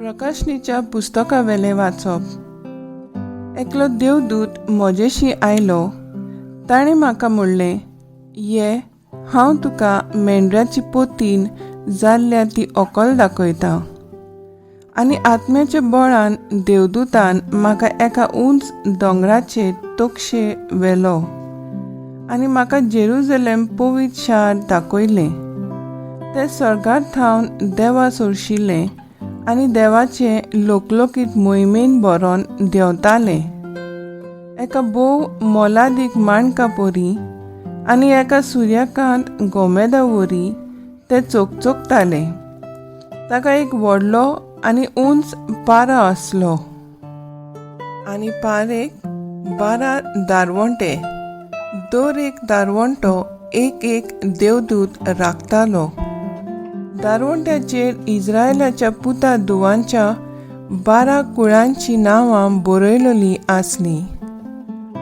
प्रकाशनीच्या पुस्तकावेलें वाचप. एकलो देवदूत म्हजेशी आयलो. ताणें म्हाका म्हणलें, ये, हांव तुका मेंढऱ्याची पोतीन जाल्ल्या ती अकल दाखयता. आनी आत्म्याच्या बळान देवदूतान म्हाका एका उंच दोंगराचेर तोक्षे व्हेलो आनी म्हाका जेरुजलेम पवित्र शार दाखयलें. तें स्वर्गार थावन देवा सोरशिल्लें आनी देवाचे लोकलोकीत मोहिमेन भरोन देंवतालें. एका भोव मोलादीक माणका परी आनी एका सुर्यकांत गोमेदा वरी तें चकचकतालें. ताका एक व्हडलो आनी उंच पारो आसलो आनी पारेक 12 दारवंटे. दर एक दारवंटो एक एक देवदूत राखतालो. दारवंट्याचेर इस्रायलाच्या पुता धुवांच्या 12 कुळांची नांवां बरयलेलीं आसलीं.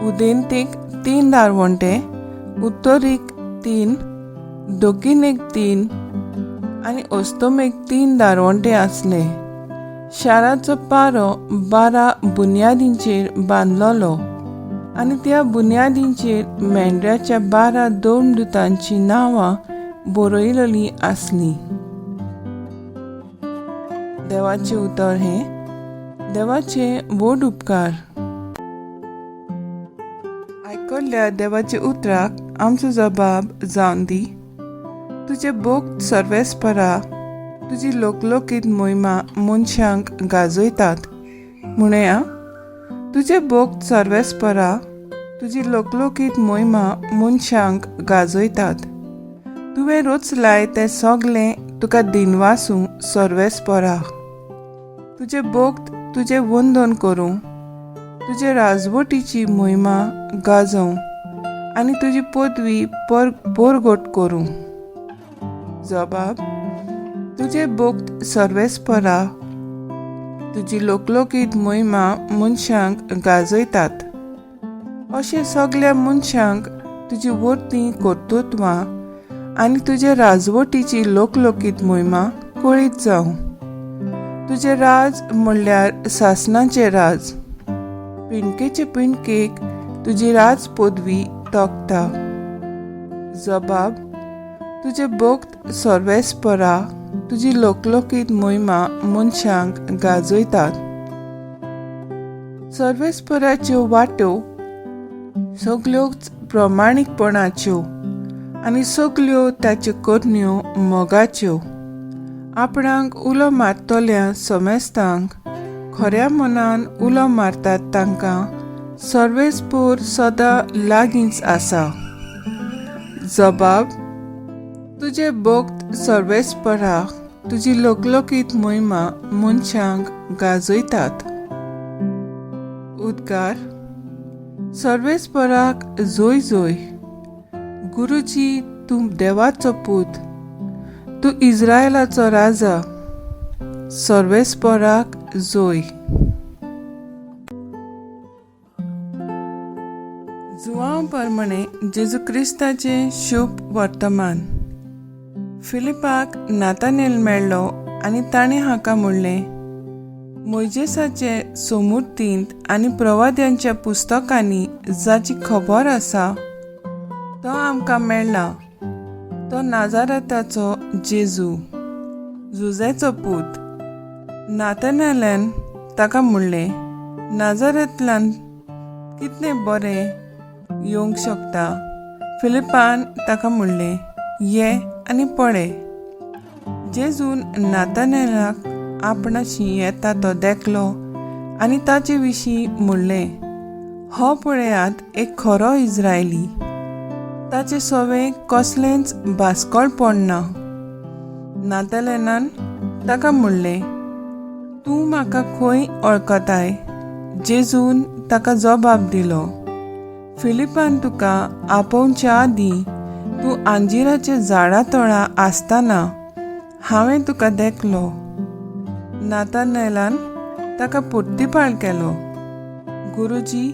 उदेंतीक 3 दारवंटे, उत्तरीक 3, दक्षिणेक 3 आनी अस्तमेक 3 दारवंटे आसले. शाराचो पारो 12 बुन्यादींचेर बांदलेलो आनी त्या बुन्यादींचेर मेंढऱ्याच्या 12 दोमदूतांचीं नांवां बरयलेलीं आसलीं. देवाचें उतर हें देवाचे व्हड उपकार. आयकल्ल्या देवाच्या उतराक आमचो जबाब जावन दी. तुजे भोग सर्वेस्परा, तुजी लोकलोकीत मोहिमा मनशांक गाजयतात. म्हणया, तुजे भोग सर्वेस्परा, तुजी लोकलोकीत मोहिमा मनशांक गाजयतात. तुवें रचलाय तें सगलें तुका दिनवासूं सर्वेस्परा. तुजे भोग तुजें वंदन करूं, तुजे राजवटीची मोहिमा गाजोवं आनी तुजी पदवी परगट करूं. जबाब, तुजे भोग सर्वेस्परा, तुजी लोकलोकीत मोहिमा मनशांक गाजयतात. अशें सगल्या मनशांक तुजी वर्ती कर्तृत्वां आनी तुजे राजवटीची लोकलोकीत मोहिमा कळीत जावं. तुजें राज म्हणल्यार सासणाचें राज. पिंडकेचे पिंडकेक तुजी राज पदवी तोखता. जबाब, तुजे भोग सर्वेस्परा, तुजी लोकलोकीत मोहिमा मनशांक गाजयतात. सर्वेस्पराच्यो वाट्यो सगल्योच प्रमाणीकपणाच्यो आनी सगल्यो ताच्यो करण्यो मोगाच्यो. आपणाक उलो मारतल्या समेस्तांक खऱ्या मनान उलो मारतात तांकां सर्वेस्पोर सदां लागींच आसा. जबाब, तुजे भोग सर्वेस्परा, तुजी लोकलोकीत मोहिमा मनशांक गाजयतात. उद्गार, सर्वेस्पराक जोय जोय. गुरुजी, तूं देवाचो पूत, तूं इस्रायलाचो राजा. सर्वेस्पराक जोय. जुआंव परमणे जेजू क्रिस्ताचें शुभ वर्तमान. फिलिपाक नातानेल मेळ्ळो आनी ताणें हाका म्हणलें, मोयजेसाचे सोमुर्तींत आनी प्रवाद्यांच्या पुस्तकांनी जाची खबर आसा तो आमकां मेळ्ळा. तो नाजाराताचो जेजू, जुजेचो पूत. नातानेलान ताका म्हणलें, नाजारांतल्यान कितलें बरें येवंक शकता? फिलिपान ताका म्हणलें, ये आनी पळय. जेजून नातानेलाक आपणाशी येता तो देखलो आनी ताचे विशीं म्हणलें, हो पळयात एक खरो इस्रायली, ताचे सवे कसलेंच भास्कळपण ना. नातालेनान ताका म्हणलें, तूं म्हाका खंय वळखताय? जेजून ताका जबाब दिलो, फिलिपान तुका आपोवच्या आदीं तूं अंजिराच्या झाडा तळा आसतना हांवें तुका देखलो. नातानेलान ताका पोर्तिपाळ केलो, गुरुजी,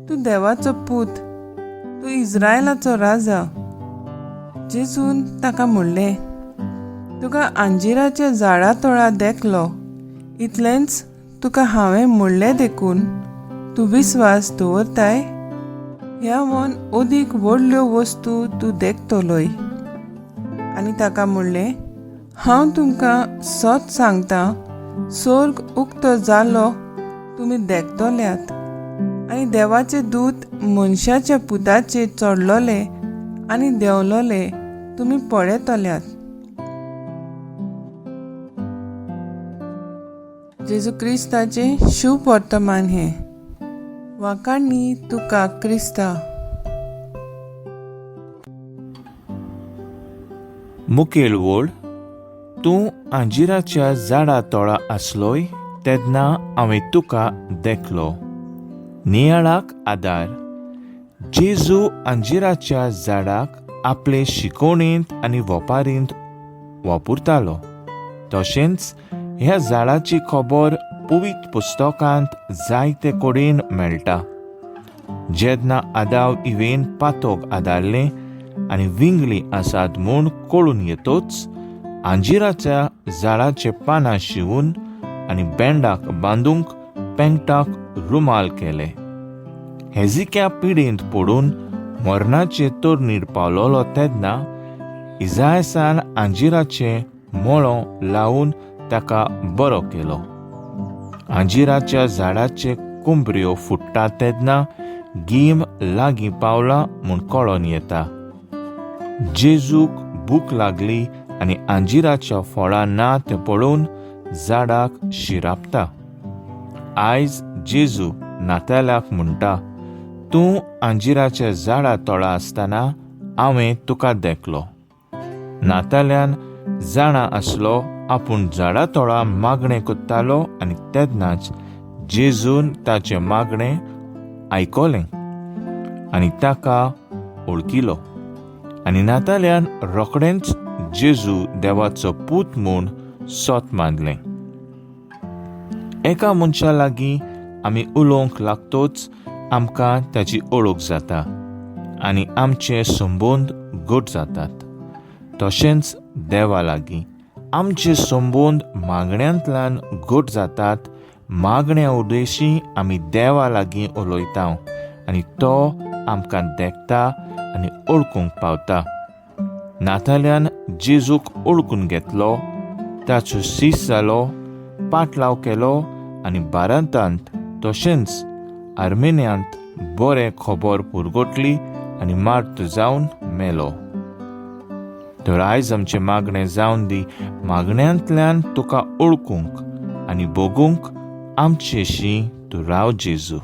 तूं देवाचो पूत, तूं इस्रायलाचो राजा. जेजून ताका म्हणलें, तुका अंजिराच्या झाडा तळा देखलो इतलेंच तुका हांवें म्हणलें देखून तूं विस्वास दवरताय? ह्या वन अदीक व्हडल्यो वस्तू तूं देखतलोय. आनी ताका म्हणलें, हांव तुमकां सत सांगतां, सोर्ग उक्तो जालो तुमी देखतल्यात आनी देवाचे दूत मनशाच्या पुताचेर चडलोले आनी देंवलोले तुमी पळयतल्यात. जेजू क्रिस्ताचें शुभ वर्तमान हें. वाखाणी तुका क्रिस्ता. मुखेल वळ, तूं अंजिराच्या झाडा तोळा आसलोय तेन्ना हांवें तुका देखलो. नियाळाक आदार. जेजू अंजिराच्या झाडाक आपले शिकवणेंत आनी वपारींत वापरतालो. तशेंच ह्या झाडाची खबर पवित्र पुस्तकांत जायते कडेन मेळटा. जेन्ना आदाव इवेन पातोक आदारलें आनी विंगली आसात म्हूण कळून येतोच अंजिराच्या झाडाचे पानां शिवून आनी बेंडाक बांदूंक पेंगटाक रुमाल केले. हेजिक्या पिडेंत पडून मरणाचे तरणीर पावलोलो तेन्ना इजायसान अंजिराचें मळो लावन ताका बरो केलो. अंजिराच्या झाडाचे कुंबऱ्यो फुट्टा तेन्ना गीम लागीं पावला म्हूण कळोन येता. जेजूक भूक लागली आनी अंजिराच्या फळां ना तें पळोवन झाडाक शिरापता. आयज जेजू नातालाक म्हणटा, तूं अंजिराच्या झाडा तोळा आसतना हांवें तुका देखलो. नाताल्यान जाणा आसलो आपूण झाडा तोळा मागणें करतालो आनी तेन्नाच जेजून ताचें मागणें आयकलें आनी ताका वळखिलो. आनी नाताल्यान रोखडेंच जेजू देवाचो पूत म्हूण सोत मानलें. एका मनशा लागीं आमी उलोवंक लागतोच आमकां ताची ओळख जाता आनी आमचे संबंद घट जातात. तशेंच देवा लागीं आमचे संबंद मागण्यांतल्यान घट जातात. मागण्या उद्देशी आमी देवा लागीं उलयता आनी तो आमकां देखता आनी ओळखूंक पावता. नाताल्यान जेजूक ओळखून घेतलो, ताचो सीस जालो, पाटलाव केलो आनी भारतांत तशेंच आर्मेनियांत बरें खबर पुरगोटली आनी मार्त जावन मेलो. तर आयज आमचें मागणें जावन दी, मागण्यांतल्यान तुका ओळखूंक आनी भोगूंक आमचेशी तूं राव जेजू.